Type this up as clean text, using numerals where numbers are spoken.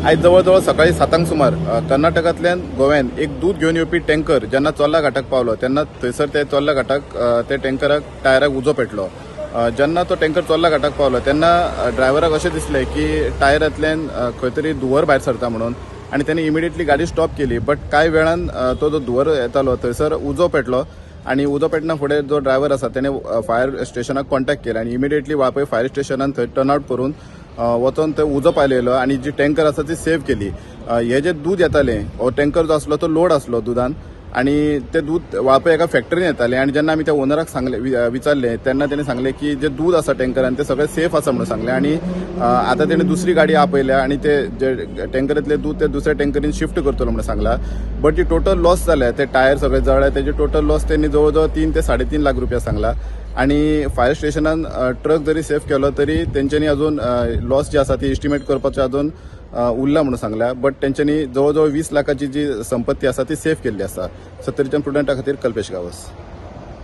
आयज जवळ जवळ सकाळी 7 सुमार कर्नाटकांतल्यान गोव्यान एक दूद घेवन येवपी टँकर जेन्ना चोर्ला घाटाक पावलो तेन्ना थंयसर ते चोर्ला घाटाक ते टँकराक टायराक उजो पेटलो. जेन्ना तो टँकर चोर्ला घाटाक पावलो तेन्ना ड्रायव्हराक अशें दिसलें की टायरांतल्यान खंय तरी धुंवर भायर सरता म्हणून आनी तेणे इमिडिएटली गाडी स्टॉप केली. बट कांय वेळान तो जो धुंवर येतालो थंयसर उजो पेटलो आनी उजो पेटना फुडें जो ड्रायव्हर आसा तेणे फायर स्टेशनाक कॉन्टेक्ट केले आनी इमिडिएटली वाळपय फायर स्टेशनान थंय टर्न आवट करून वचोन थंय उजो पालयलो आनी जी टँकर आसा ती सेव केली. हे जे दूद येतालें हो टँकर जो आसलो तो लोड आसलो दुदान आनी ते दूद वाळपय एका फॅक्टरीन येतालें आनी जेन्ना आमी त्या ओनराक सांगलें विचारलें तेन्ना तेणें सांगलें की जे दूद आसा टँकरान ते सगळें सेफ आसा म्हणून सांगलें आनी आतां तेणें दुसरी गाडी आपयल्या आनी ते जे टँकरांतलें दूद ते दुसऱ्या टँकरीन शिफ्ट करतलो म्हणून सांगला. बट जी टोटल लॉस जाल्या ते टायर सगळे जळ्ळे तेजे टोटल लॉस तेणी जवळ जवळ 3 ते 3.5 लाख रुपया सांगला आनी फायर स्टेशनान ट्रक जरी सेफ केलो तरी तेंच्यांनी अजून लॉस जी आसा ती एस्टिमेट करपाचो अजून उरला म्हणून सांगला. बट तेंच्यांनी जवळ जवळ 20 लाखाची जी संपत्ती आसा ती सेफ केल्ली आसा. सत्तरीच्या प्रुडंटा खातीर कल्पेश गावस.